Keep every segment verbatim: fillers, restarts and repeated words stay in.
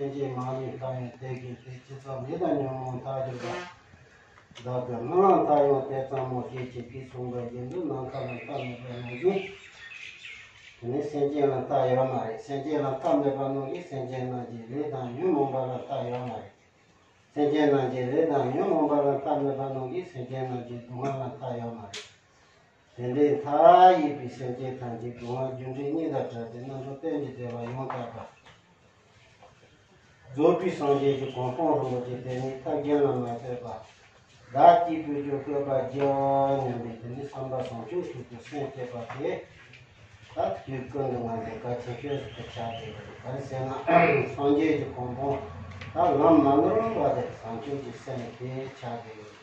སེམས་ཅན་མ་ལུས་མཐའ་ཡས་དེ་བཞིན་ཏེ། ཇི་ཙམ་ཡིད་དང་ཉོན་མོངས་མཐའ་ཡས་པ། བདག་གི་སྨོན་ལམ་མཐའ་ཡས་དེ་ཙམ་མོ་ཞེས་བྱ་བའི་གསུངས་པ་བཞིན་དུ་ནམ་མཁའ་ལ་མཐའ་མེད་པ་ནང་བཞིན། དེ་ནི་སེམས་ཅན་ལ་མཐའ་ཡོད་མ་རེད། སེམས་ཅན་ལ་མཐའ་མེད་པ་ནང་བཞིན་སེམས་ཅན་རྣམས་ཀྱི་ལས་དང་ཉོན་མོངས་པ་ལ་མཐའ་ཡོད་མ་རེད། སེམས་ཅན་རྣམས་ཀྱི་ལས་དང་ཉོན་མོངས་པ་ལ་མཐའ་མེད་པ་ནང་བཞིན་སེམས་ཅན་རྣམས་ཀྱི་སྡུག་བསྔལ་ལ་མཐའ་ཡོད་མ་རེད། དེ་འདྲའི་མཐའ་ཡས་པའི་སེམས་ཅན་ཐམས་ཅད་སྡུག་བསྔལ་རྒྱུ་འབྲས་གཉིས་དང་བྲལ་ཏེ་རྣམ་གྲོལ་གཏན་གྱི་བདེ་བ་ཡང་དག་པ། རྫོགས་པའི་སངས་རྒྱས་ཀྱི་གོ་འཕང་རིན་པོ་ཆེ་དེ་ནི་ཐབས་གཞན་ལ་མ་ལྟོས་པར་བདག་གཅིག་པུས་ཀྱང་བཀོད་པར་བགྱི་སྙམ་པའི་དེ་ནི་བསམ་པ་བཟང་སྤྱོད་ཅིག་ཏུ་སེམས་བསྐྱེད་པ་དེ། ད་དུས་ཀུན་ཏུ་ང་ཚོ་གལ་ཆེ་ཤོས་ཤིག་ཏུ་ཆགས་བསྡད་ཡོད། ག་རེ་ཟེར་ན་སངས་རྒྱས་ཀྱི་གོ་འཕང་ད་ལམ་མ་ནོར་བ་དེ་བཟང་སྤྱོད་ཀྱི་སེམས་དེ་ཆགས་བསྡད་ཡོད།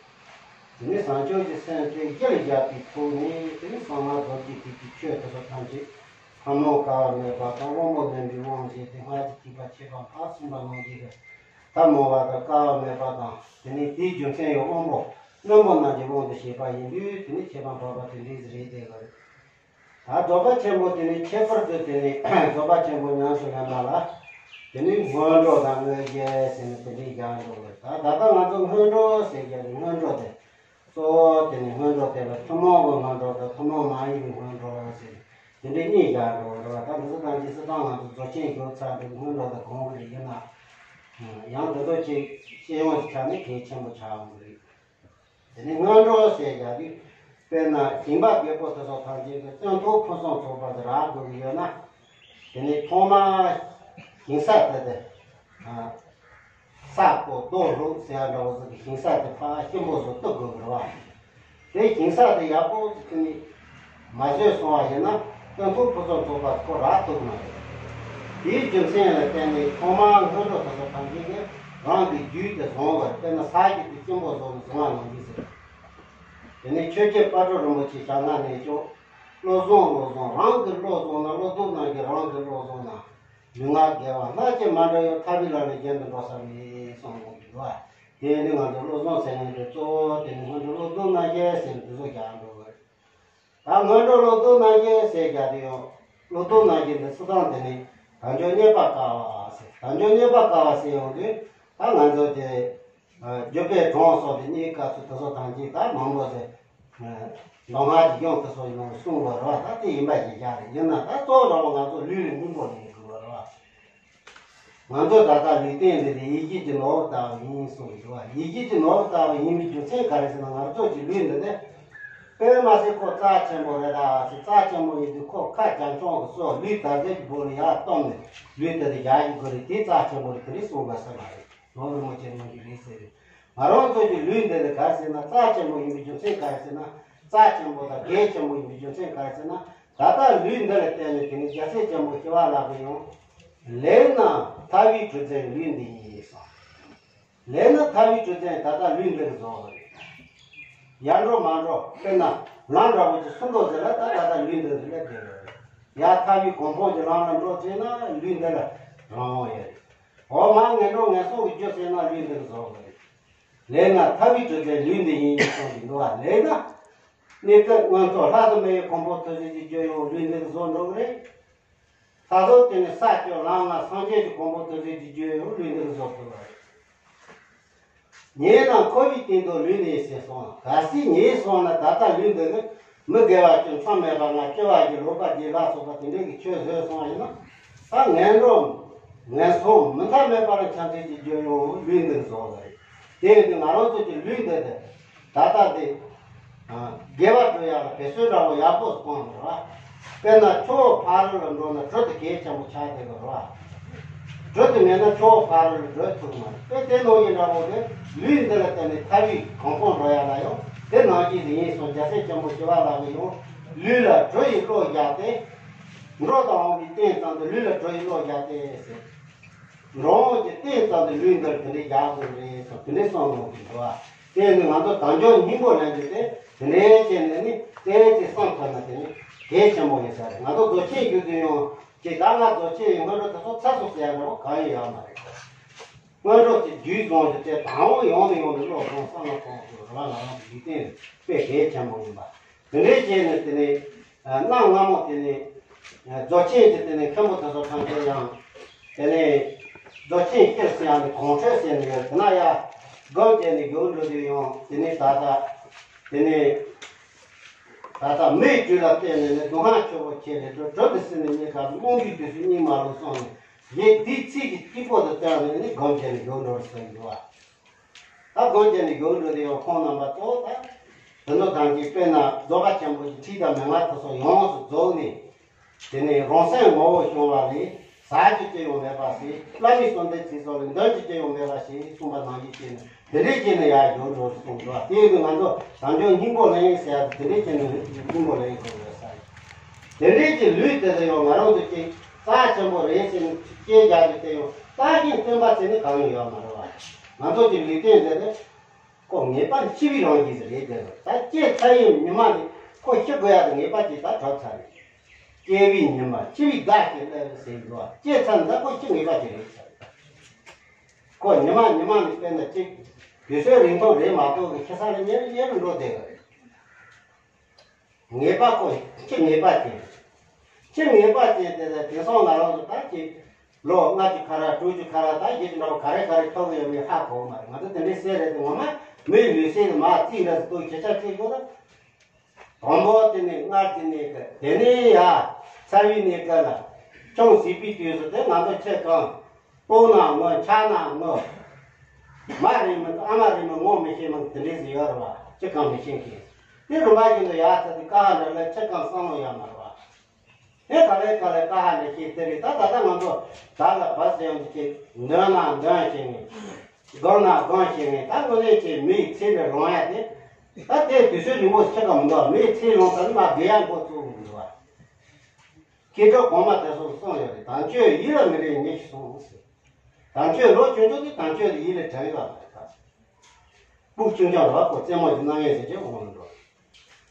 དེ་ནི་བཟང་སྤྱོད་ཀྱི་སེམས་དེ་གཞིར་བཞག་པའི་ཐོག་ནས་དེ་ནི་གསང་སྔགས་རྫོགས་པའི་ཐེག་པའི་ཆོས་དེ་ཚོ་ཐམས་ཅད་ཐུན་མོང་དཀའ་བ་མེད་པ་དང་དབང་པོ་ལེན་པའི་དབང་བྱས་ཏེ་སྔགས་ཀྱི་ཐེག་པ་ཆེ་ཕྲ་ཕར་ཕྱིན་པ་ནང་བཞིན་དུ་ཐུན་མོང་བ་དང་དཀའ་བ་མེད་པ་དང་དེ་ནི་དེའི་རྒྱུ་མཚན་ཡང་དབང་པོ་རྣོན་པོ་རྣམས་ཀྱི་དབང་དུ་བྱས་པ་ཡིན་དུས་དེ་ནི་ཁྱད་པར་འཕགས་པ་དེ་འདྲའི་རེད་དེ་ག་རེད། ད་རྫོགས་པ་ཆེན་པོ་དེ་ནི་ཁྱད་པར་དུ་དེ་ནི་རྫོགས་པ་ཆེན་པོ་ཉམས་སུ་ལེན་པ་ལ་དེ་ནི་སྔོན་འགྲོ་དང་དངོས་གཞི་ཟེར་ནས་དེ་འདྲའི་སྦྱར་འགྲོ་གི། ད་ད་ལྟ་ང་ཚོ་སྔོན་འགྲོ་ཟེར་རྒྱུ་ནི་སྔོན་འགྲོ་དེ་གཙོ་བོ་དེ་ནི་སྔོན་འགྲོ་དེ་ལ་ཐུན་མོང་གི་སྔོན་འགྲོ་དང་ཐུན་མོང་མ་ཡིན་པའི་སྔོན་འགྲོ་ཟེར་དེ་འདྲའི་གཉིས་སྦྱར་འགྲོ་གི་རེད་བ། ད་འདི་ཚོ་ཐམས་ཅད་སྤྱིར་བཏང་ང་ཚོ་རྫོགས་ཆེན་རྒྱུ་ཚར་དུས་སྔོན་འགྲོ་དང་གོང་གི་ཡིན་ན་ཡང་འདི་ཚོ་ཅིག་སྤྱི་ཡོངས་ཀྱི་ཆ་ནས་གལ་ཆེན་པོ་ཆགས་འོང་གི་རེད། དེ་ནས་སྔོན་འགྲོ་ཟེར་བཞག་དུས། དཔེར་ན་སྦྱིན་པ་རྒྱལ་པོ་དེ་ཚོ་ཐམས་ཅད་ཀྱིས་སྟོན་ཐོག་ཕུན་སུམ་ཚོགས་པ་དེ་རག་དགོས་ཀྱི་ཡོད་ན། དེ་ནས་ཐོག་མར་ཞིང་ས་དེ་དེ། ས་རྐོ་རྡོ་སློག་ཟེར་ཡ་འདྲ་བོ་ཟིག་གི་ཞིང་ས་དེ་ཕར་སྐྱིན་པོ་བཟོ་གཏུབ་དགོས་ཀྱི་རེད་བ། དེ་ཞིང་ས་དེ་ཡག་པོ་ཟིག་ནས་མ་བཟོས་སོང་བ་ཡིན་ན་སྟོན་ཐོག་ཕུན་སུམ་ཚོགས་པ་ཁོ་རག་ཐུབ་ཀྱི་མ་རེད། དེའི་རྒྱུ་མཚན་ལ་བརྟེན་ནས་ཐོག་མར་སྔོན་འགྲོ་དེ་ཚོ་ཐམས་ཅད་ཀྱིས་རང་གི་རྒྱུད་དེ་བཟུང་བར། དཔེར་ན་ས་ཞིག་ཏུ་སྐྱིན་པོ་བཟོ་ནས་བཟུང་བ་ནང་བཞིན་ཟེར། དེ་ནས་ཆོས་རྗེ་དཔལ་སྤྲུལ་རིན་པོ་ཆེའི་ཞལ་སྔ་ནས་ཀྱང་། བློ་བཟང་བློ་བཟང་། རང་གི་བློ་བཟུང་ན། བློ་ལྡོག་རྣམས་ཀྱིས་རང་གི་བློ་བཟུང་ན། ལུས་ངག་དགེ་བ་སྣ་གཅིག་མ་འདྲ་ཡང་། ཐར་པའི་ལམ་ནི་རྒྱུན་དུ་འགྲོ་ས་མེད་གསུངས་ཡོད་འདུག་བ། དེ་ནི་ང་ཚོ་བློ་བཟང་ཟེར་མཁན་དེ་གཙོ་བོ་དེ་ནི་སྔོན་འགྲོ་བློ་ལྡོག་རྣམ་བཞི་ཟེར་ནས་དེ་ཚོ་སྦྱར་འགྲོ་གི་རེད། ད་སྔོན་འགྲོ་བློ་ལྡོག་རྣམ་བཞི་ཟེར་རྒྱུ་དེ་ཡང་བློ་ལྡོག་རྣམ་བཞི་འདི་སྤྱིར་བཏང་དེ་ནི་དལ་འབྱོར་རྙེད་པར་དཀའ་བ་ཟེར། དལ་འབྱོར་རྙེད་པར་དཀའ་བ་ཟེར་ཡོང་དུས་ད་ང་ཚོ་དེ། རྒྱུ་སྤེལ་གྲོང་སོགས་ཀྱི་གནས་སྐབས་སུ་དེ་ཚོ་ཐམས་ཅད་ད་མང་པོ་ཟེར། མདོ་སྔགས་ཀྱི་སྐྱོན་དེ་ཚོ་ཡང་གསུངས་པ་རེད་བ། ད་དེ་ཡིན་པ་ཞིག་བཞག་རེད། ཡིན་ན་ད་གཙོ་བོ་འདྲ་བོ་ང་ཚོ་ལུས་ལ་སྙིང་པོ་ལེན་དགོས་པ་རེད་བ། ང་ཚོ་ད་ལྟ་ལུས་རྟེན་འདི་ནི་ཡིད་བཞིན་གྱི་ནོར་བུ་ལྟ་བུ་ཡིན་གསུངས་འདུག་བ། ཡིད་བཞིན་གྱི་ནོར་བུ་ལྟ་བུ་ཡིན་པའི་རྒྱུ་མཚན་ག་རེ་ཟེར་ན་ང་ཚོ་གི་ལུས་འདི་ནི། དཔེ་མ་སྲིད་ཁོ་རྩ་ཆེན་པོ་རེད་ད་ཟེར། རྩ་ཆེན་པོ་ཡིན་དུས་ཁོ་ཁ་རྒྱ་མཚོ་གི་སོ་ལུས་དར་ཟེར་གྱི་སྦུག་ལ་ཡར་བཏོན་ནས་ལུས་དེ་དེ་རྒྱག་གི་དགོས་རེད། དེ་རྩ་ཆེན་པོ་རེད། དེ་འདྲ་གསུངས་པ་ས་མ་རེད། ལོ་རིན་པོ་ཆེ་གནང་གི་རེད་ཟེར། ང་རང་ཚོ་གི་ལུས་འདི་ལ་ག་རེ་ཟེར་ན་རྩ་ཆེན་པོ་ཡིན་པའི་རྒྱུ་མཚན་ག་རེ་ཟེར་ན། རྩ་ཆེན་པོ་དང་གལ་ཆེན་པོ་ཡིན་པའི་རྒྱུ་མཚན་ག་རེ་ཟེར་ན། ད་ལྟ་ལུས་འདི་ལ་བརྟེན་ནས་དེ་ནི་རྒྱལ་སྲས་ཆེན་པོ་ཞི་བ་ལྷ་གིས་ཡང་། ལེགས་ན་ཐར་པའི་གྲུ་གཟིངས་ལུས་འདི་ཡིན་གསུངས། ལེགས་ན་ཐར་པའི་གྲུ་གཟིངས་ད་ལྟ་ལུས་འདི་ལ་བཟོ་བ་རེད། ཡར་འགྲོ་མར་འགྲོ་དཔེར་ན་ལམ་འདྲ་བོ་ཅིག་སུ་འགྲོ་ཟེར་ན་ད་ད་ལྟ་ལུས་འདི་ལ་སླེབས་བསྡད་ཡོད་རེད། ཡར་ཐར་པའི་གོ་འཕང་གི་ལམ་ལ་འགྲོ་བྱས་ན་ལུས་འདི་ལ་རང་དབང་ཡོད་རེད། འོ་མར་ངན་འགྲོ་ངན་སོང་གི་རྒྱུ་ཟེར་ན་ལུས་འདི་ལ་བཟོ་བ་རེད། ལེགས་ན་ཐར་པའི་གྲུ་གཟིངས་ལུས་འདི་ཡིན་གསུངས་ཀྱི་འདུག་བ། ལེགས་ན། གནས་སྐབས་མངོན་རྟོགས་ལྷ་དང་མི་ཡི་གོ་འཕང་མཐར་ཕྱིན་གྱི་རྒྱུ་ཡང་ལུས་འདི་ལ་བཟོ་འགྲོ་གི་རེད། ད་གཟོད་དེ་ནི་ས་སྐྱོང་ལམ་ལྔ་སངས་རྒྱས་ཀྱི་གོ་འཕང་མཐར་ཕྱིན་གྱི་རྒྱུ་ཡང་ལུས་འདི་ལ་བཟོ་ཐུབ་པ་རེད། ཉེས་རྣམས་འཁོར་བའི་སྟེང་དུ་ལུས་ནས་ཟེར་གསུངས། གལ་སྲིད་ཉེས་སོང་ན་ད་ལྟ་ལུས་འདི་ནི་མི་དགེ་བ་བཅུ། མཚམས་མེད་པ་ལྔ། སྐྱེ་བ་བཞི། ལོག་པ་བརྒྱད་ལ་སོགས་པ་དེ་འདྲའི་གི་ཆོས་བཟོས་སོང་བ་ཡིན་ན། ད་ངན་འགྲོ་ངན་སོང་མི་མཐའ་མེད་པ་ལ་ཆ་འཛིན་གྱི་རྒྱུ་ཡང་ལུས་འདི་ལ་བཟོ་བ་རེད། དེ་ཡིན་དུས་ང་རང་ཚོ་གི་ལུས་འདི་དེ་ད་ལྟ་དེ། དགེ་བ་སྒྲུབ་ཡག་ལ་བེད་སྤྱོད་འདྲ་བོ་ཡག་པོ་གཏོང་དགོས་རེད་བ། དཔེར་ན་ཆུ་བོ་ཕ་རོལ་ལ་འགྲོ་ན་གྲུ་དེ་གལ་ཆེན་པོ་ཆགས་བསྡད་དགོས་རེད་བ། གྲུ་དེ་མེད་ན་ཆུ་བོ་ཕ་རོལ་ལ་འགྲོ་ཐུབ་མ་རེད། དཔེ་དེ་ནང་བཞིན་འདྲ་བོ་དེ་ལུས་འདི་ལ་བརྟེན་ནས་ཐར་པའི་གོ་འཕང་འགྲོ་ཡག་ལ་ཡང་དེ་ནང་བཞིན་དེ་ཡིན་གསུངས། རྒྱལ་སྲས་ཆེན་པོ་ཞི་བ་ལྷ་གིས་ཡང་ལུས་ལ་གྲུ་ཡིས་གློ་བཞག་སྟེ། འགྲོ་དང་འོང་བའི་རྟེན་ཙམ་དུ་ལུས་ལ་གྲུ་ཡིས་གློ་བཞག་སྟེ་ཟེར། འགྲོ་འོང་གི་རྟེན་ཙམ་དུ་ལུས་འདི་ལ་དེ་འདྲའི་བཞག་དགོས་རེད་གསུངས། དེ་འདྲའི་གསུངས་ཡོང་གི་འདུག་བ། དེ་ནི་ང་ཚོ་དལ་འབྱོར་སྙིང་པོ་ལེན་རྒྱུ་དེ་དེ་འདྲའི་བྱས་ནས་ནི་དེ་ཅིག་བསམ་ཐུབ་ན་དེ་ནི་གལ་ཆེན་པོ་ཡིན་ས་རེད། ང་ཚོ་རྫོགས་ཆེན་རྒྱུད་དུ་ཡང་ཅིག་ད་ང་རྫོགས་ཆེན་ཡིན། སྔོན་འགྲོ་དེ་ཚོ་ཚར་སོང་ཟེར་ཡ་འདྲ་བོ་གང་ཡང་ཡོད་མ་རེད། སྔོན་འགྲོ་དེ་རྒྱུད་བཟུང་རྒྱུ་དེ་དང་པོ་ཡོང་ནས་ཡོང་ནས་བློ་བཟང་བསམ་བློ་གཏོང་དགོས་རེད་བ། ང་རང་གི་ལུས་རྟེན་དཔེ་གལ་ཆེན་པོ་ཡིན་པ། དེ་འདྲའི་བྱས་ནས་དེ་ནས་གནའ་སྔ་མོ་དེ་ནས་རྫོགས་ཆེན་གྱི་དེ་ནས་མཁན་པོ་དེ་ཚོ་ཐམས་ཅད་ཡང་དེ་ནས་ རྡོ་ཆེན་སྐྱེར་ཟེར་ཡང་ནི་གོང་ཁྲོས་ཟེར་ནི་ཡོད་དེ་ན་ཡ། སྒོམ་བྱས་ནས་ཡོང་འགྲོ་དུས་ཡང་དེ་ནི་ད་ལྟ་དེ་ནི་ད་ལྟ་མིའི་རྒྱུད་ལ་བརྟེན་ནས་ནི་སྡུག་བསྔལ་ཆེ་བོ་ཁྱེར་ནས་འགྲོ་འགྲོ་དུས་ཟེར་ནས་གཉིས་ཀ་རྨོངས་པའི་དུས་སུ་གཉིད་མ་ལོག་སོང་ནས་ཡེ་དེའི་ཚིག་གི་སྐྱིད་པོ་དུ་བཏང་ནས་ནི་སྒོམ་བྱས་ནས་ཡོང་འགྲོ་ཟེར་གྱི་འདུག་བ། ད་སྒོམ་བྱས་ནས་ཡོང་འགྲོ་དུས་ཡང་ཁོང་རྣམ་པ་གཙོ་བོ་ད་དོན་དུ་དང་གི་དཔེར་ན་རྫོགས་པ་ཆེན་པོ་གི་ཁྲིད་དང་མན་ངག་དེ་ཚོ་ཡོངས་སུ་རྫོགས་ནས། དེ་ནས་རང་སེམས་ངོ་བོ་བྱུང་བ་ལས་ཟག་གི་སྐྱེ་ཡོང་མེད་པ་ཞིག་བླ་མའི་གསུང་དེ་ཚིག་སོགས་ལས་འདོན་གྱི་སྐྱེ་ཡོང་མེད་པ་ཞིག་གསུངས་པ་ནང་བཞིན་བྱས་ནས་དེ་འདྲའི་བྱས་ནས་ཡར་ཡོང་འགྲོ་གསུངས་འདུག་དེ་ཡོད་དུས་ང་ཚོ་བྱམས་སྐྱོང་སྙིང་པོ་ལེན་ཟེར་ཡ་དེ་འདྲའི་བྱས་ནས་སྙིང་པོ་ལེན་དགོས་རེད་ས་ཡིན། དེ་འདྲའི་གྱི་ལུས་དེ་ལ་ཡང་ང་རང་ཚོ་གཅིག་རྩ་ཆེན་པོ་རེད་ཟེར་ནས་སྐྱེ་རྒྱག་རྒྱུ་དེ་ཡང་རྟག་གིན་སྟོན་པ་ཟེར་ནས་གང་ཡང་ཡོད་མ་རེད་བ། ང་ཚོ་གི་ལུས་རྟེན་དེ་ནི་ཁོ་ངེས་པ་འཆི་བའི་རང་བཞིན་ཟེར་རེད་དེ་ད་སྐྱེས་ཚར་ཡིན་ཉི་མ་ནི་ཁོ་ཤི་དགོས་ཡ་དེ་ངེས་པ་ཅིག་ད་གྲུབ་ཚར་རེད། སྐྱེ་བའི་ཉི་མ་འཆི་བའི་ཟླ་ཞིག་སླེབས་ཟེར་འདུག་བ། སྐྱེས་ཚར་ནི་ད་ཁོ་ཤི་ངེས་པ་ཅིག་རེད་ཚར་རེད། ཁོ་ཉི་མ་ཉི་མ་ནི་དཔེར་ན་གཅིག་དུས་ཚོད་རིང་ཐུང་རེད་མ་གཏོགས་གི་ཤི་ས་ལ་ཉེ་རུ་ཉེ་རུ་འགྲོ་བསྡད་གི་རེད། ངེས་པ་ཁོ་འཆི་ངེས་པ་ཅན། འཆི་ངེས་པ་ཅན་དེ་ལ་དེང་སང་ང་རང་ཚོ་ད་ཅིག་ལོ་ལྔ་བཅུ་ཁ་ར་དྲུག་ཅུ་ཁ་ར་ད་བཞི་བཅུ་འདྲ་བོ་ག་རེ་ག་རེ་ཐོབ་ཡོད་མེད་ཧ་གོ་མ་རེད། ང་ཚོ་དེ་འདྲའི་སེ་རེད་དེ་ངོ་མ་མིའི་ལུས་སེམས་མ་རྩིས་འདྲ་ཟེར་དུས་ཁྱེད་ཅག་ཅིག་གོ་ད། དང་པོ་དེ་ནས་སྔར་གྱི་གནས་སྐབས་དེ་ནས་ཡ་ཚ་བའི་གནས་སྐབས་ལ་ཅུང་ཟད་པའི་དུས་སུ་དེ་ང་ཚོ་ཁྱེད་གང་ལྟོགས་ན་ངུ་འཁྱག་ན་ངུ། མ་རེད་མི་འདུག་ཨ་མ་རེད་མི་ངོ་མི་ཤེས་མི་འདུག་དེ་འདྲས་ཟིག་ཡོད་རེད་བ། ཅི་གང་མི་ཤེས་མཁན། དེ་རིམ་པ་བཞིན་དུ་ཡར་ཚར་དུས་ཀ་ཧ་འདྲ་ལ་ཅི་གང་བསམ་བློ་ཡོད་མ་རེད་བ། དེ་ག་ལེ་ག་ལེ་ཀ་ཧ་འདྲ་ཤེས་དེ་རེད། ད་ད་ལྟ་ང་ཚོ་བདག་ལ་བབས་ཟེར་ཡོང་དུས་ཅིག་འདོན་ན་འདོན་ཤེས་ངེས། སྒོམ་ན་སྒོམ་ཤེས་ངེས། ད་དངོས་གནས་ཀྱི་མིའི་ཚེ་འདི་ལོང་ཡ་དེ། ད་དེ་དུས་ཚོད་རིང་པོ་ཆེ་ག་མི་འདུག་མིའི་ཚེ་ལོང་ཚར་ནི་མ་དགེ་ཡ་འགོ་བཙུགས་མི་འདུག་བ། སྐྱེ་འགྲོ་གོང་མ་དེ་ཚོ་གསུངས་ཡོད་རེད། དམ་ཆོས་ཡིད་ལ་མི་དྲན་ཉེས་ཀྱིས་སོང་ཟེར། དམ་ཆོས་ལོ་ཆུང་ཆུང་དེ་དམ་ཆོས་དེ་ཡིད་ལ་དྲན་ཡོད་མ་རེད་ད། སྤུ་གུ་ཆུང་ཆུང་རེད་བ། ཁོ་རྩེད་མོ་ཞིག་གནང་ཡས་ཟེར་གྱི་འོང་འགྲོ།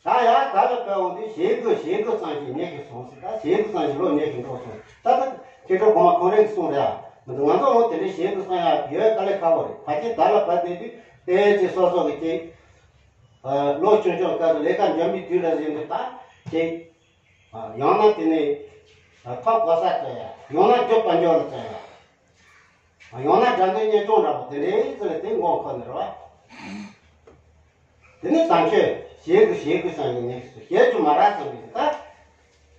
ད་ཡར་བདག་ལ་བབས་འོང་དུས་ཞེ་དགུ་ཞེ་དགུ་ཙམ་ཞིག་ཉེས་ཀྱིས་སོང་ཟེར། ད་ཞེ་དགུ་ཙམ་ཞིག་ལོ་ཉེས་ཀྱིས་འགྲོ་སོང་། ད་ལྟ་སྐྱེ་འགྲོ་གོང་མ་ཁོང་རང་གིས་གསུངས་རེད་ཨ། མི་འདུག་ང་ཚོ་འོང་དེ་འདྲའི་ཞེ་དགུ་ཙམ་ཡང་ཡོད་དཀའ་ལས་ཁག་པོ་རེད། ཕལ་ཆེར་བདག་ལ་བབས་བསྡད་དུས་དེ་ཅི་སོ་སོ་གི་ཅིག་ལོ་ཆུང་ཆུང་སྐབས་སུ་ལས་ཀ་འཇོན་པའི་དུས་ལ་ཟིན་དུས་ད་དེ། ཡང་ན་དེ་ནས་ཐོབ་གོ་ས་བཙལ་ཡ། ཡང་ན་རྒྱུ་དཔལ་འབྱོར་ལ་བཙལ་ཡ། ཡང་ན་དགྲ་འདོད་གཉེན་སྐྱོང་འདྲ་པོ་དེ་འདྲའི་ཚུལ་ལ་དེ་མགོ་འཁོར་ནས་རེད་བ། དེ་ནས་བཟང་སྤྱོད་ཞེ་དགུ་ཞེ་དགུ་བཟང་ཡིན་ནས་སུ་ཞེ་དྲུག་མ་རག་བཟང་གི་ད།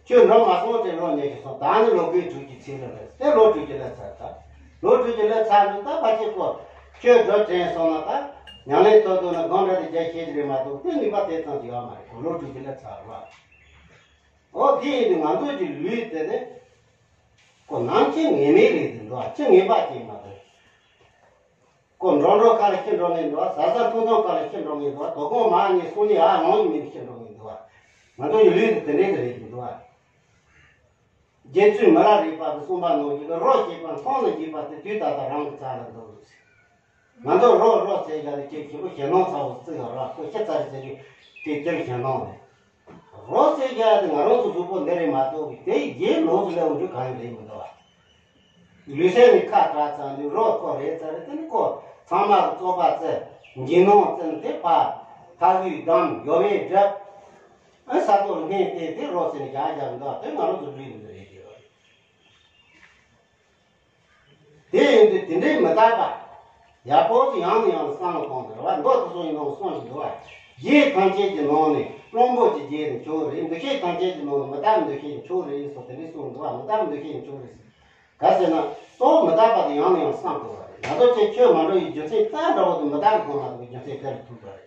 ཁྱོད་འགྲོ་མ་སོང་དེ་ལོ་ཉེས་ཀྱི་སོང་། ད་ནི་ལོ་དགུའི་དྲུག་ཅུ་ཚེ་རིང་རེད། དེ་ལོ་དྲུག་ཅུ་ལ་ཚར་ད། ལོ་དྲུག་ཅུ་ལ་ཚར་འདུག་ད་ཕ་ཆེ་ཁོ་ཁྱོད་འགྲོ་དྲན་སོང་ན་ད་ཉམས་ལེན་ཐོག་ཏུ་ན་སྒོམ་འདྲ་དེ་རྒྱ་ཤེས་ཀྱི་རེད་མ་གཏོགས་དེ་ནུས་པ་དེ་ཙམ་ཅིག་ཡོད་མ་རེད། ཁོ་ལོ་དྲུག་ཅུ་ལ་ཚར་བ། འོ་དེ་ཡིན་དུས་ང་ཚོ་གི་ལུས་དེ་ནི་ཁོ་ནང་ཆེ་ངེས་མེད་རེད་འདུག་བ། ཆེ་ངེས་པ་ཅིག་མ་རེད། ཁོ་འགྲོ་འགྲོ་ཁ་ལ་ཤི་འགྲོ་ངེས་འདུག་བ། ཟ་ཟ་འཐུང་འཐུང་ཁ་ལ་ཤི་འགྲོ་ངེས་འདུག་བ། དོ་དགོང་མ་ངས་སོང་ནས་ཨ་ལོང་ཡིན་མིན་ཤི་འགྲོ་ངེས་འདུག་བ། ང་ཚོ་ཡི་ལུས་དེ་དེ་འདྲའི་དེ་རེད་འདུག་བ། རྗེ་བཙུན་མི་ལ་རས་པ་གིས་གསུངས་པ་ནང་བཞིན་གྱི་རོ་ཞེས་པ་མཐོང་ན་འཇིགས་པ་དེ་དུས་ད་ལྟ་རང་གི་རྩ་ལ་འདུག་ཟེར། ང་ཚོ་རོ་རོ་ཟེར་ཡ་དེ་ཁྱེད་ཞེ་པོ་ཞེད་སྣང་ཚ་བོ་བརྩི་ཡོད་ར། ཁོ་ཤི་ཚར་ཟེར་རྒྱུ་དེ་དེར་ཞེད་སྣང་རེད། རོ་ཟེར་ཡ་དེ་ང་རང་ཚོ་གཟུགས་པོ་འདི་རེད་མ་གཏོགས་དེ་རྗེས་ལོགས་སུ་སླེབས་འོང་རྒྱུ་གང་ཡང་རེད་མི་འདུག་བ། ལུས་སེམས་ནི་ཁ་བྲལ་ཚར་དུས་རོ་ཁོ་རེད་ཚར་རེད། དེ་ནི་ཁོ་ཚང་མ་གི་རྩོད་པ་རྩེ་འཇིགས་སྣང་རྩེ་དེ་ཕར་ཐག་གིས་བསྡམས་ཡོ་བས་བསྒྲིབས། ཨ་ས་ཐོག་ལ་སྨན་བལྟས་དེ་རོ་ཟེར་ནས་བཞག་བཞག་འདུག་དེ་ང་རང་ཚོ་ལུས་ནི་རེད་དེ། དེ་ཡིན་དུས་དེ་འདྲའི་མི་རྟག་པ། ཡག་པོ་ཞིག་ཡང་ནས་ཡང་བསམ་བློ་གཏོང་དགོས་རེད་བ། མདོ་དེ་ཚོ་ཡིན་ནོ་གསུངས་ཤིག་འདུག་བ། རྒྱུད་ཐམས་ཅད་ཀྱི་ནང་ནས་གླང་པོ་ཆེའི་རྒྱུད་ནི་མཆོག་རེད། འདུ་ཤེས་ཐམས་ཅད་ཀྱི་ནང་ནས་མི་རྟག་པའི་འདུ་ཤེས་ཀྱི་མཆོག་རེད་ཟེར་དེ་འདྲའི་གསུངས་འདུག་བ། མི་རྟག་པའི་འདུ་ཤེས་ཀྱི་མཆོག་རེད་ཟེར། ག་ཟེར་ན་གཙོ་བོ་མི་རྟག་པ་དེ་ཡང་ནས་ཡང་བསམ་དགོས་པ་རེད། ང་ཚོ་ཆེ་ཆོས་མ་འགྲོ་བའི་རྒྱུ་མཚན་རྩ་འདྲ་བོ་དེ་མི་རྟག་པའི་སྒོ་ནས་དེ་གི་རྒྱུ་མཚན་དེ་ལ་ཐུག་པ་རེད།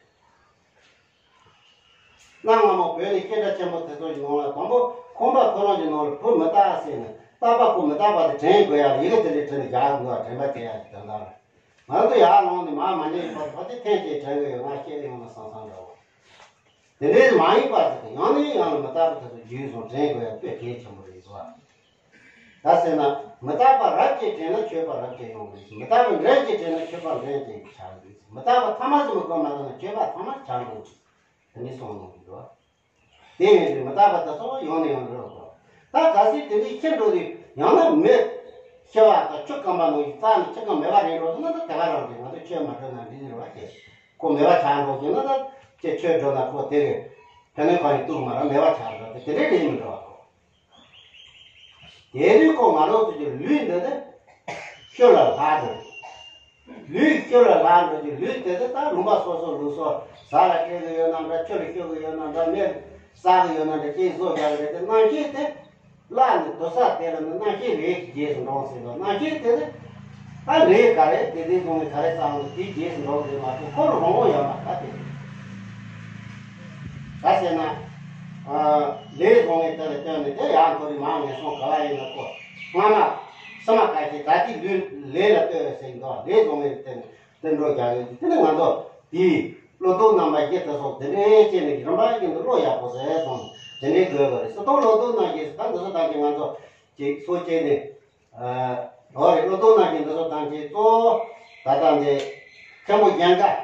གནའ་སྔ་མོ་བོད་ནས་སྐད་གྲགས་ཆེན་པོ་དེ་ཚོ་ཡི་ནང་ལ་དང་པོ་ཁོམ་པ་ཁོ་རང་གི་ནང་ལ་བུ་མི་རྟག་ཟེར་ནས་རྟག་པ་བུ་མི་རྟག་པ་དེ་དྲན་དགོས་ཡ་ལ་ཡི་གེ་དེ་འདྲའི་བྲིས་ནས་རྒྱག་དགོས་པ་དྲན་པ་བསྐྱེད་ཡ་གི་དོན་དག་རེད། ང་ཚོ་ཡར་ལངས་ནས་མར་མ་ཉལ་བའི་བར་དུ་ཕལ་ཆེར་ཐེངས་གཅིག་དྲན་གི་ཡོད། ང་སྐྱེས་ཡོང་ན་སང་སང་འདྲ་བོ། དེ་འདྲའི་མ་ཡིན་པ་ཟེར་ཏེ་ཡང་ནས་ཡང་ལ་མི་རྟག་པ་དེ་ཚོ་རྒྱུས་སོང་དྲན་དགོས་ཡ་དཔེ་གལ་ཆེན་པོ་རེད་ཟེར་བ། ད་ཟེར་ན་མི་རྟག་པ་རབ་ཀྱིས་དྲན་ན་ཆོས་པ་རབ་ཀྱིས་ཡོང་གི་རེད། མི་རྟག་པ་འགྲན་གྱིས་དྲན་ན་ཆོས་པ་འགྲན་གྱིས་ཆགས་གི་རེད། མི་རྟག་པ་ཐ་མ་ཟིག་མི་གོ་མ་ཐག་ན་ཆོས་པ་ཐ་མ་ཆགས་འགྲོ་གི་རེད། དེ་འདྲའི་གསུངས་གནང་གི་འདུག་དེ་ཡིན་དུས་མི་རྟག་པ་དེ་ཚོ་ཡང་ནས་ཡང་འགྲོ་དགོས། ད་གལ་སྲིད་དེ་འདྲའི་ཤི་འགྲོ་དུས་ཡང་ན་མེད། ཤི་བ་དང་ཆུ་སྐམ་པ་ནང་བཞིན་རྩ་ནས་ཆུ་སྐམ་མེད་པ་རེད་འགྲོ་སོང་ན་ད་དེ་ག་རང་རེད། ང་ཚོ་ཆོས་མ་འགྲོ་ན་འདི་ནི་རེད་བ་ཞེས་ཁོ་མེད་པ་ཆགས་འགྲོ་ཞེ་ན་ད་ཁྱེད་ཆོས་འགྲོ་ན་ཁོ་དེ་གི་ཕན་གནོད་གང་ཡང་གཏུག་མ་ར་མེད་པ་ཆགས་འགྲོ་དེ་དེ་འདྲའི་རེད་མི་འགྲོ་བ་ཁོ། དེ་དུས་ཁོ་ང་རང་ཚོ་གི་ལུས་འདི་ནི་ ཤུལ་ལ་ལྷག་འགྲོ། ལུས་ཤུལ་ལ་ལྷག་འགྲོ་གི་ལུས་དེ་ཚོ་ད་ལུང་པ་སོ་སོ་ལུགས་སྲོལ་ཟ་ལ་སྤྲད་གི་ཡོད་ན་འདྲ། ཆུ་ལ་སྐྱོད་གི་ཡོད་ན་འདྲ། མེ་ལ་བསྲེག་གི་ཡོད་ན་འདྲ། ཅིག་བཟོ་རྒྱག་གི་རེད་དེ། རྣམ་ཤེས་དེ་བརླག་ནས་དུར་ས་དེ་ལ་ནི་རྣམ་ཤེས་ལས་ཀྱི་རྗེས་སུ་འགྲོ་ཟེར་ལ། རྣམ་ཤེས་དེ་ནི་ད་ལས་ག་རེ་དེ་དེ་བཟུང་ནས་ག་རེ་བསགས་ནས་དེའི་རྗེས་སུ་འགྲོ་གི་རེད་མ་གཏོགས་ཁོ་རང་རང་དབང་ཡོད་མ་རེད་ད། དེ་ག་ཟེར་ན། ཨ། ལས་བཟང་བའི་དེ་ལ་བརྟེན་ནས་དེ་ཡང་ཁོ་རི་མང་ངན་སོང་ག་བ་ཡིན་ན་ཁོ། སྔ་མ་སུ་མ་ག་ཞིག་ད་ལྟའི་ལུས་ལས་ལ་ལྟོས་རེད་ཟེར་གྱི་འདུག་ལས་བཟང་བའི་དེ་དེ་འགྲོ་རྒྱག་ཡོད་དེ། དེ་ནི་ང་ཚོ་དེའི་བློ་ལྡོག་རྣམ་པ་བཞི་དེ་སོགས་དེ་འདྲའི་བྱས་ནས་རིམ་པ་བཞིན་དུ་བློ་ཡག་པོ་ཟེར་སོང་དེ་འདྲའི་དགོས་པ་རེད། སུ་དང་བློ་ལྡོག་རྣམ་བཞི་ཟེར་ད་འདི་ཚོ་ད་ཅིག་ང་ཚོ་ཅིག་སོ་སྐྱེས་ནས། ཨ། འོ་རེད། བློ་ལྡོག་རྣམ་བཞི་འདི་ཚོ་ཐམས་ཅད་གཙོ་བོ་ད་ལྟ་འདི་མཁན་པོ་རྒྱན་དཀར།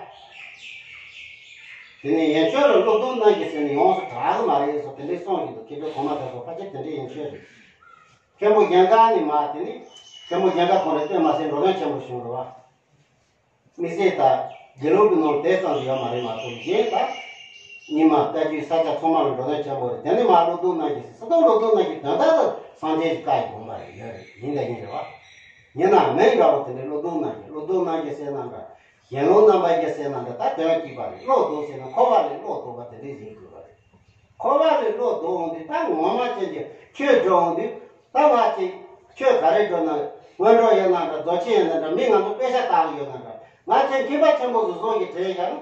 དེ་ནས་ཡན་ཆོད་ལ་བློ་ལྡོག་རྣམ་བཞི་ཟེར་ནས་ཡོངས་སུ་གྲགས་གི་མ་རེད་ཟེར་དེ་འདྲའི་གསུངས་ཀྱི་འདུག་མཁས་གྲུབ་གོང་མ་དེ་ཚོ་ཕལ་ཆེར་དེ་འདྲའི་ཡན་ཆོད་རེད། མཁན་པོ་རྒྱན་དཀར་ནི་མ་དེ་ནི་མཁན་པོ་རྒྱན་དཀར་ཁོང་རང་སྟོན་མ་ཟད་འགྲོ་དོན་ཆེན་པོ་བྱུང་རེད་བ། དམིགས་བསལ་ད་དགེ་ལུགས་ཀྱི་ནང་དེ་ཙམ་ཞིག་ཡོད་མ་རེད་མ་གཏོགས་གཞན་ད་རྙིང་མ་བཀའ་བརྒྱུད་ས་ཆ་ཚང་མ་ལ་འགྲོ་དོན་ཆེན་པོ་རེད། དེ་ནི་མ་བློ་ལྡོག་རྣམ་བཞི་ཟེར། སུ་དང་བློ་ལྡོག་རྣམ་བཞི་དོན་དག་ལ་སངས་རྒྱས་ཀྱི་བཀའ་ཡི་དགོངས་པ་རེད། ཡོད་རེད། ཡིན་ད་ཡིན་རེད་བ། ཡིན་ན་མིང་འདྲ་བོ་དེ་འདྲའི་བློ་ལྡོག་རྣམ་བཞི། བློ་ལྡོག་རྣམ་བཞི་ཟེར་ན་འདྲ། ཞལ་ལུང་རྣམ་པ་བཞི་ཟེར་ན་འདྲ། ད་དོན་གཅིག་པ་རེད། བློ་ལྡོག་ཟེར་ན་འཁོར་བ་ལས་བློ་ལྡོག་པ་དེ་འདྲའི་ཡིན་དགོས་པ་རེད། འཁོར་བ་ལས་བློ་ལྡོག་འོང་དུས་ད་ངོ་མ་ཅན་གྱི་ཆོས་སྒྲུབ་འོང་དུས་ད་ང་ཅིག་ཆོས་ག་རེ་སྒྲུབ་ན། སྔོན་འགྲོ་ཡོད་ན་འདྲ། རྫོགས་ཆེན་ཡོད་ན་འདྲ། མི་ང་ཚོ་དཔེ་ཆ་ལྟ་གི་ཡོད་ན་འདྲ། ང་ཚོས་མཁས་པ་ཆེན་པོ་ཚོ་བཟོ་གི་དྲན་ཡང་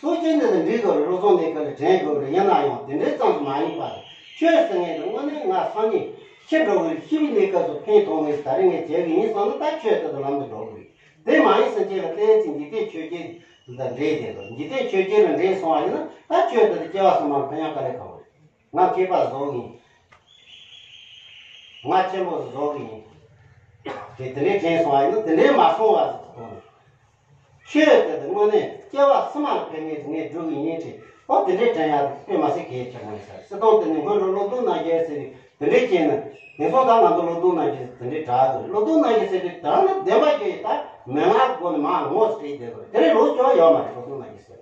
སུ་ཅི་འདི་ལ་འགྲིག་དགོས་རེད། བློ་བཟང་ནས་ཀ་ལ་དྲན་དགོས་རེད། ཡིན་ན་ཡང་དེ་འདྲའི་ཙམ་དུ་མ་ཡིན་པ་རེད། ཆོས་ཟེར་མཁན་དེ་དངོས་གནས་ང་སང་ཉིན་ཤི་འགྲོ་གི་རེད། ཤི་བའི་གནས་སྐབས་སུ་ཕན་ཐོགས་ངེས་ད་རེས་ངས་བྱས་གི་ཡིན་བསམ་ན་ད་ཆོས་དེ་དང་ལམ་དུ་འགྲོ་གི་རེད། དེ་མ་ཡིན་ཟེར་ཅེས་ལ་བལྟས་ཚེ་འཇིག་རྟེན་ཆོས་བརྒྱད་དང་འདྲེས་བསྡད་དགོས། འཇིག་རྟེན་ཆོས་བརྒྱད་ལ་འདྲེས་སོང་བ་ཡིན་ན་ད་ཆོས་དེ་དང་སྐྱེ་བ་གསུམ་པ་ལ་ཕན་ཡང་དཀའ་ལས་ཁག་པོ་རེད། ང་མཁས་པ་བཟོ་གི་ཡིན། ང་ཆེན་པོ་བཟོ་གི་ཡིན། དེ་དེ་འདྲའི་དྲན་སོང་བ་ཡིན་ན་དེ་འདྲའི་མ་སོང་བ་ཟེར་གྱི་འདུག་ཆོས་དེ་དེ་དངོས་གནས་སྐྱེ་བ་སུ་མ་ལ་ཕན་ངེས་ངས་སྒྲུབ་གི་ཡིན་དྲིས། ཨོ་དེ་འདྲའི་དྲན་ཡག་དེ་དཔེ་མ་སྲིད་གལ་ཆེན་པོ་ཡིན་ས་རེད། སྲིད་དོན་དེ་ནི་སྔོན་འགྲོ་བློ་ལྡོག་རྣམ་བཞི་ཟེར་དེ་འདྲའི་བྱས་ན་ངན་སོང་ད་ང་ཚོ་བློ་ལྡོག་རྣམ་བཞི་དེ་འདྲའི་དྲག་གི་རེད། བློ་ལྡོག་རྣམ་བཞི་ཟེར་དུས་ད་ནི་བདེན་པ་བརྗོད་ཡིན་ད་མན་ངག་སྒོ་ནས་མ་ངོ་སྤྲད་བསྡད་གི་རེད། དེ་རིང་ལོ་སྐྱོ་བ་ཡོད་མ་རེད། བློ་ལྡོག་རྣམ་བཞི་ཟེར།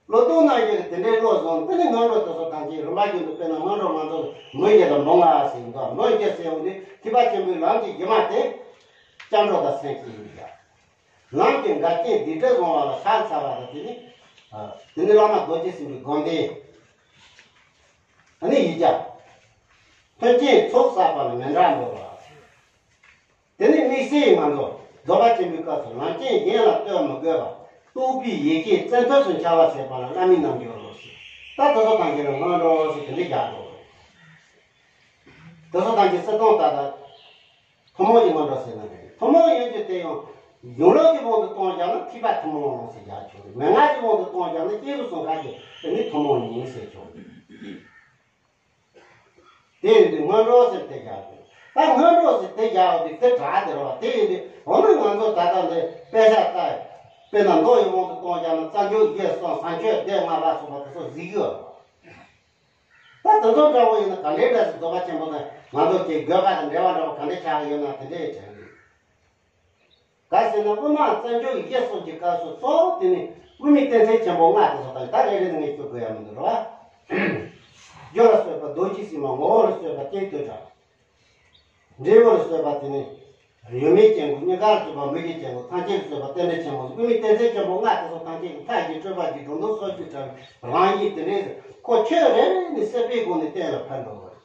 བློ་ལྡོག་རྣམ་བཞི་གི་དེ་འདྲའི་བློ་བཟང་དེ་ནི་སྔོན་འགྲོ་དེ་ཚོ་ཐམས་ཅད་རིམ་པ་བཞིན་དུ་དཔེར་ན་སྔོན་འགྲོ་ང་ཚོ་མུ་བཞི་དང་འབུམ་ལྔ་ཟེར་འདུག་མུ་བཞི་ཟེར་འོང་དུས་ཐེག་པ་ཆེན་པོའི་ལམ་གྱི་གཞི་མ་དེ་སྐྱབས་འགྲོ་དང་སེམས་བསྐྱེད་ཡིན་ཀྱང་། ལམ་གྱི་འགལ་རྐྱེན་སྡིག་སྒྲིབ་བཟང་བ་ལ་ཕྱག་འཚལ་བ་དང་དེ་ནི། དེ་ནི་བླ་མ་རྡོ་རྗེ་སེམས་དཔའི་དགོངས་དོན། ཨ་ནི་ཡིག་བརྒྱ། མཐུན་རྐྱེན་ཚོགས་བསགས་པ་ལ་མི་འབྲལ་འབུལ་བ། དེ་ནི་དམིགས་བསལ་ང་ཚོ་རྫོགས་པ་ཆེན་པོའི་སྐབས་སུ་ལམ་རྐྱེན་གཞན་ལ་ལྟོས་མི་དགོས་པར་རྟོགས་པའི་ཡེ་ཤེས་བཙན་ཐབས་སུ་འཆར་བ་ཟེར་བ་ལ་བླ་མའི་རྣལ་འབྱོར་རོ་ཞེས། ད་དེ་ཚོ་ཐམས་ཅད་ལ་སྔོན་འགྲོ་ཞེས་དེ་འདྲའི་རྒྱག་འགྲོ་བ་རེད། དེ་ཚོ་ཐམས་ཅད་སྲིད་དོན་ལྟར་ད་ཐུན་མོང་གི་སྔོན་འགྲོ་ཟེར་ན་རེད། ཐུན་མོང་ཡིན་རྒྱུ་དེ་ཡང་ཡོངས་ལུགས་ཀྱི་དབང་དུ་བཏང་བཞག་ན་ཐེག་པ་ཐུན་མོང་ཟེར་རྒྱག་ཆོག་རེད། མན་ངག་གི་དབང་དུ་བཏང་བཞག་ན་སྐྱེས་བུ་གསུམ་ཀ་གི་དེ་ནི་ཐུན་མོང་ཡིན་ཟེར་ཆོག་རེད། དེ་ཡིན་དུས་སྔོན་འགྲོ་ཟེར་དེ་རྒྱག་དགོས། ད་སྔོན་འགྲོ་ཟེར་དེ་རྒྱག་དགོས་དུས་དེ་དྲག་དེ་རེད་བ། དེ་ཡིན་དུས་འོ་ན་ང་ཚོ་ད་ལྟ་འདི་དཔེ་ཆ་ལྟ། དཔེར་ན་མདོ་ཡི་དབང་དུ་བཏང་བཞག་ན་རྩ་འཇུག་བཞི་གསུམ་ཟངས་ཆོས་སྡེ་ལྔ་ལ་སོགས་པ་དེ་ཚོ་གཟིགས་ཡོད་རེད་བ། ད་དེ་ཚོ་འདྲ་བོ་ཡིན་ན་ག་འདྲའི་འདྲ་ཟེར། རྫོགས་པ་ཆེན་པོ་དང་ང་ཚོ་གི་དགོས་པ་དང་འབྲེལ་བ་འདྲ་བོ་ག་འདྲའི་ཆགས་ཀྱི་ཡོད་ན་དེ་འདྲའི་དྲན་གི། ག་ཟེར་ན་དབུ་མ་རྩ་འཇུག་བཞི་གསུམ་གྱི་སྐབས་སུ་གཙོ་བོ་དེ་ནི་དབུ་མའི་གཏན་ཚིགས་ཆེན་པོ་ལྔ་དེ་ཚོ་དང་ད་རེ་རེ་ནས་ངས་བསྐྱུར་དགོས་ཡ་མི་འདུག་རེད་བ། རྒྱུ་ལ་སོགས་པ་རྡོ་རྗེ་སེམས་དཔའ། ངོ་བོ་ལ་སོགས་པ་རྟེན་དོན་དྲུག་འབྲས་བུ་ལ་སོགས་པ་དེ་ནི་ཡུལ་མེད་སྐྱེ་འགོག། གཉིས་ཀ་ལ་སོགས་པ་མུ་བཞི་སྐྱེ་འགོག། ཐམས་ཅད་ལ་སོགས་པ་རྟེན་འབྲེལ་ཆེན་པོ། དབུ་མའི་གཏན་ཚིགས་ཆེན་པོ་ལྔ་དེ་ཚོ་ཐམས་ཅད་ཀྱི་མཐའ་ཡི་སྤྲོས་པ་གྱི་སྒྲོ་འདོགས་སོགས་ཀྱི་དྲ་བའི་རང་བཞིན་དེ་འདྲའི་ཁོ་ཆོས་རེ་རེ་ནས་སད་པའི་སྒོ་ནས་གཏན་ལ་ཕབ་འགྲོ་བ་རེད།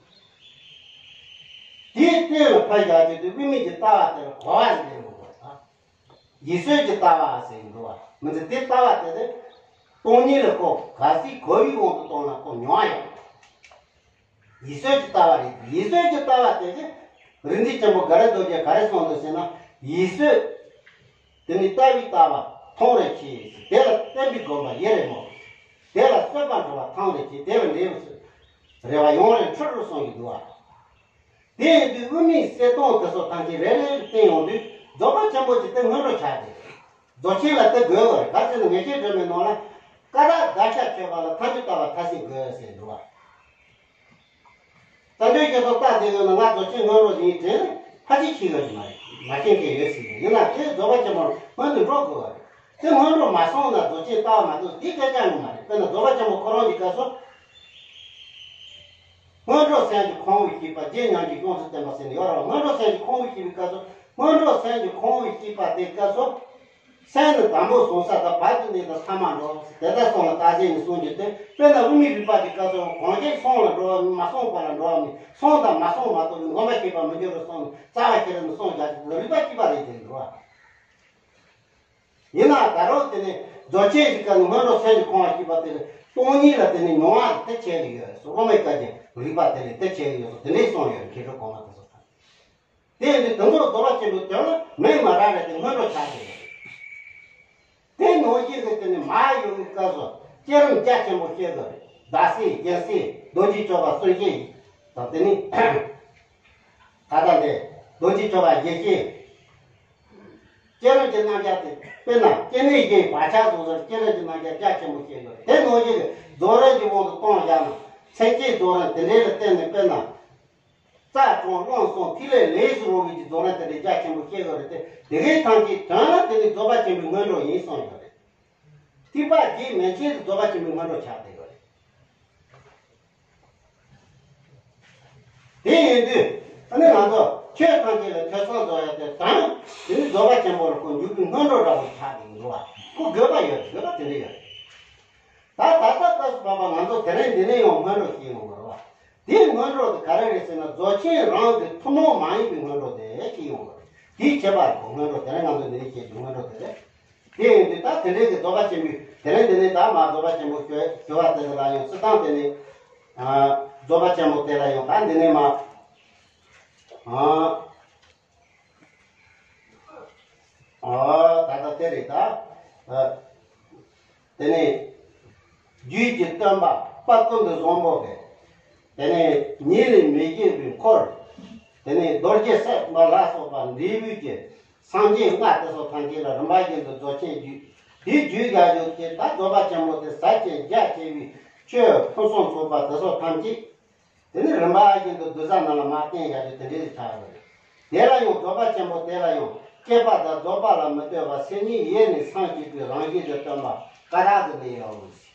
དེའི་གཏན་ལ་ཕབ་བཞག་རྒྱུ་དེ་དབུ་མའི་གི་ལྟ་བ་དེ་ལ་གོ་བ་ཟེར་གྱི་འདུག་གོ། ཡེ་ཤེས་ཀྱི་ལྟ་བ་ཟེར་གྱི་འདུག་བ། མི་ཚེ་དེ་ལྟ་བ་དེ་དེ་སྟོང་ཉིད་ལ་ཁོ་གལ་སྲིད་གོ་བའི་དབང་དུ་བཏང་ན་ཁོ་མྱོང་ཡོད། ཡེ་ཤེས་ཀྱི་ལྟ་བ་རེད། ཡེ་ཤེས་ཀྱི་ལྟ་བ་དེ་གི་རིག་འཛིན་ཆེན་པོ་དགའ་རབ་རྡོ་རྗེས་ག་རེ་གསུངས་འདུག་ཟེར་ན། ཡེ་ཤེས་དེ་ནི་ལྟ་བའི་ལྟ་བ་མཐོང་རེ་ཆེ། དེ་ལ་བརྟན་པའི་སྒོམ་པ་ཡེ་རེ་མོ། དེ་ལ་བརྩོན་པ་འགྲོ་བ་ཐང་རེ་ཆེ། དེ་ལ་འབྲས་བུ་རེ་བ་ཡོང་རེ་འཕྲོད་རུ་གསུངས་ཀྱི་འདུག་བ། དེ་ཡིན་དུས་དབུ་མའི་གསལ་སྟོང་དེ་ཚོ་ཐམས་ཅད་རེ་རེ་བསྟན་ཡོང་དུས་རྫོགས་པ་ཆེན་པོ་ཅིག་དེ་སྔོན་འགྲོ་ཆགས་ཏེ། རྫོགས་ཆེན་ལ་དེ་དགོས་པ་རེད། ག་ཟེར་ན་ངེས་ཤེས་སྒྲོན་མེའི་ནང་ལ་ཀ་དག་བདག་ཤ་ཆོད་པ་ལ་ཐལ་འགྱུར་ལྟ་བ་མཐར་ཕྱིན་དགོས་ཟེར་འདུག་བ། རྩ་འགྲོས་ཀྱི་ཚོ་ལྟ་བསྡད་ཡོད་ན་ང་རྫོགས་ཆེན་སྔོན་འགྲོ་ཡིན་དྲན་ཕལ་ཆེར་ཤེས་ཡོད་ཀྱི་མ་རེད། མ་ཤེས་མཁན་ཡོད་སྲིད་ཀྱི། ཡིན་ན་དེ་རྫོགས་པ་ཆེན་པོར་སྔོན་དུ་འགྲོ་དགོས་པ་རེད། དེ་སྔོན་འགྲོ་མ་སོང་ན་རྫོགས་ཆེན་ལྟ་བ་མ་འདུག་འདི་སྐད་ཆ་ནི་མ་རེད། དཔེར་ན་རྫོགས་པ་ཆེན་པོ་ཁོ་རང་གི་སྐབས་སུ། སྔོན་འགྲོ་སེམས་ཀྱི་ཁོང་བུ་བསྐྱེད་པ་རྗེས་ཉམས་ཀྱི་ཡོངས་སུ་བསྟན་པ་ཟེར་ནས་ཡོད་རེད། སྔོན་འགྲོ་སེམས་ཀྱི་ཁོང་བུ་བསྐྱེད་པའི་སྐབས་སུ། སྔོན་འགྲོ་སེམས་ཀྱི་ཁོང་བུ་སྐྱེས་པ་དེ་སྐབས་སུ། སེམས་ནི་དང་པོ་བཟུང་ས་དང་བར་དུ་གནས་དང་ཐ་མ་འགྲོ། དེ་ལྟར་སོང་ལ་བརྟག་དཔྱད་ནས་གསུངས་རྒྱུ་སྟེ། དཔེར་ན་དབུ་མའི་རིག་པ་དེ་སྐབས་སུ་གང་ཞིག་སོང་ལ་འགྲོ་བ་མིན། མ་སོང་བ་ལ་འགྲོ་བ་མིན། སོང་དང་མ་སོང་མ་གཏོགས་པའི་འགོག་པ་ཤེས་པ་མི་འགྱུར་རོ་གསུངས་ནས། རྩ་བ་ཤེས་རབ་ནི་གསུངས་བཞག་རྒྱུ་དེ་རིག་པ་སྐྱེས་པ་རེད་དེ་འགྲོ་བ། ཡིན་ན་ད་རུང་དེ་ནི་རྫོགས་ཆེན་གྱི་སྐབས་ནི་སྔོན་འགྲོ་སེམས་ཀྱི་ཁོང་བུ་སྐྱེས་པ་དེ་ལས་སྟོང་ཉིད་ལ་དེ་ནི་མྱོང་བ་དེ་ཆེ་གི་ཡོད་སོ། དབུ་མའི་སྐད་ཀྱི་རིག་པ་དེ་ལས་དེ་ཆེ་གི་ཡོད་སོ། དེ་འདྲའི་གསུངས་ཡོད། མཁས་གྲུབ་གོང་མ་དེ་ཚོ་དང་། དེ་ཡིན་དུས་དེ་ཚོ་རྫོགས་པ་ཆེན་པོའི་དོན་ལ་མིང་མ་རག་རེད་དེ་སྔོན་འགྲོ་ཆགས་ཀྱི་ཡོད་རེད། དེ་ནང་བཞིན་གྱི་དེ་ནི་མར་ཡོང་བའི་སྐབས་སུ་བསྐྱེད་རིམ་རྒྱ་ཆེན་པོ་བཤད་དགོས་རེད། ཟླ་ཟེར་རྒྱལ་སྲས་རྡོ་རྗེ་སྐྱོབ་པ་གསུང་བཤད་དང་། དེ་ནི་ད་ལྟ་འདི་རྡོ་རྗེ་སྐྱོབ་པ་ཞལ་བཞེས། བསྐྱེད་རིམ་གྱི་རྣམ་གཞག་དེ། དཔེར་ན་སྐྱེ་གནས་བཞིའི་བག་ཆགས་སོགས་སུ་བསྐྱེད་རིམ་གྱི་རྣམ་གཞག་རྒྱ་ཆེན་པོ་བཤད་ཡོད་རེད། དེ་ནང་བཞིན་གྱི་རྫོགས་རིམ་གྱི་དབང་དུ་བཏང་བཞག་ན། སེམས་བསྐྱེད་རྫོགས་རིམ་དེ་འདྲའི་ལ་བརྟེན་ནས། དཔེར་ན། རྩ་དྲུངས་རླུང་གསུམ་ཐིག་ལེ་ལས་སུ་རུང་བའི་གི་རྫོགས་རིམ་དེ་འདྲའི་རྒྱ་ཆེན་པོ་བཤད་ཡོད་རེད་དེ། དེ་གའི་ཐམས་ཅད་དོན་ལ་དེ་ནི་རྫོགས་པ་ཆེན་པོའི་སྔོན་འགྲོ་ཡིན་གསུངས་ཡོད་རེད། ཐེག་པ་བརྒྱད་མན་ཆད་དུ་རྫོགས་པ་ཆེན་པོའི་སྔོན་འགྲོ་ཆགས་བསྡད་ཡོད་རེད། དེ་ཡིན་དུས་ཨ་ནི་ང་ཚོ་ཆོས་ཐམས་ཅད་ལ་ཐོས་བསམ་རྫོགས་ཡ་དེ་དང་། དེ་ནི་རྫོགས་པ་ཆེན་པོ་ལ་ཁོ་འཇུག་པའི་སྔོན་འགྲོ་འདྲ་བོ་ཆགས་ཀྱི་འདུག་བ། ཁོ་དགོས་པ་ཡོད། དགོས་པ་དེ་འདྲ་ཡོད། ད་ད་ལྟ་སྐབས་སུ་བབ་པ་ང་ཚོ་དེ་རིང་འདི་ནས་ཡང་སྔོན་འགྲོ་ཞིག་ཡོང་བ་རེད་བ། དེའི་སྔོན་འགྲོ་དེ་ག་རེ་རེད་ཟེར་ན། རྫོགས་ཆེན་རང་གི་ཐུན་མོང་མ་ཡིན་པའི་སྔོན་འགྲོ་དེ་ཞིག་ཡོང་བ་རེད། དེའི་ཁྱད་པར་གྱི་སྔོན་འགྲོ་དེ་རིང་ང་ཚོ་འདི་ནས་བཤད་རྒྱུ་སྔོན་འགྲོ་དེ་རེད། དེ་ཡིན་དུས་ད་དེ་འདྲའི་གི་རྫོགས་པ་ཆེན་པོའི་དེ་རིང་འདི་ནས་ད་མར་རྫོགས་པ་ཆེན་པོ་ཞུ་ཞུ་བ་དེ་ལ་ཡང་སྲིད་ཐང་དེ་ནས། ཨ། རྫོགས་པ་ཆེན་པོ་དེ་ལ་ཡང་ད་འདི་ནས་མར། ཨ། ཨ། ད་ལྟ་དེ་རེད་ད། ཨ། དེ་ནས་རྒྱུད་ཀྱི་སྟོན་པ་དཔལ་ཀུན་ཏུ་བཟང་པོ་གིས། དེ་ནས་ཉིད་ལས་མི་གཞན་པའི་འཁོར། དེ་ནས་རྡོ་རྗེ་སེམས་དཔའ་ལ་སོགས་པ་འབྲས་བུའི་གི་སངས་རྒྱས་ལྔ་དེ་སོགས་ཐམས་ཅད་ལ་རིམ་པ་བཞིན་དུ་རྫོགས་ཆེན་བརྒྱད། དེའི་རྒྱུད་རྒྱ་ཆེ་ཆེ་ད་རྫོགས་པ་ཆེན་པོ་དེ་ཟབ་ཅིང་རྒྱ་ཆེ་བའི་ཆོས་ཕུན་སུམ་ཚོགས་པ་དེ་སོགས་ཐམས་ཅད། དེ་ནི་རིམ་པ་བཞིན་དུ་གདུལ་བྱ་རྣམས་ལ་མར་བསྟན་བཞག་རྒྱུ་དེ་འདྲའི་ཆགས་ཡོད་རེད། དེ་ལ་ཡང་རྫོགས་པ་ཆེན་པོ་དེ་ལ་ཡང་སྐྱེས་པ་དང་རྫོགས་པ་ལ་མི་ལྟོས་པར་སེམས་ཉིད་ཡེ་ནས་སངས་རྒྱས་པའི་རང་བཞིན་དུ་སྟོན་པ་ཀ་དག་ཏུ་གནས་ཡོད།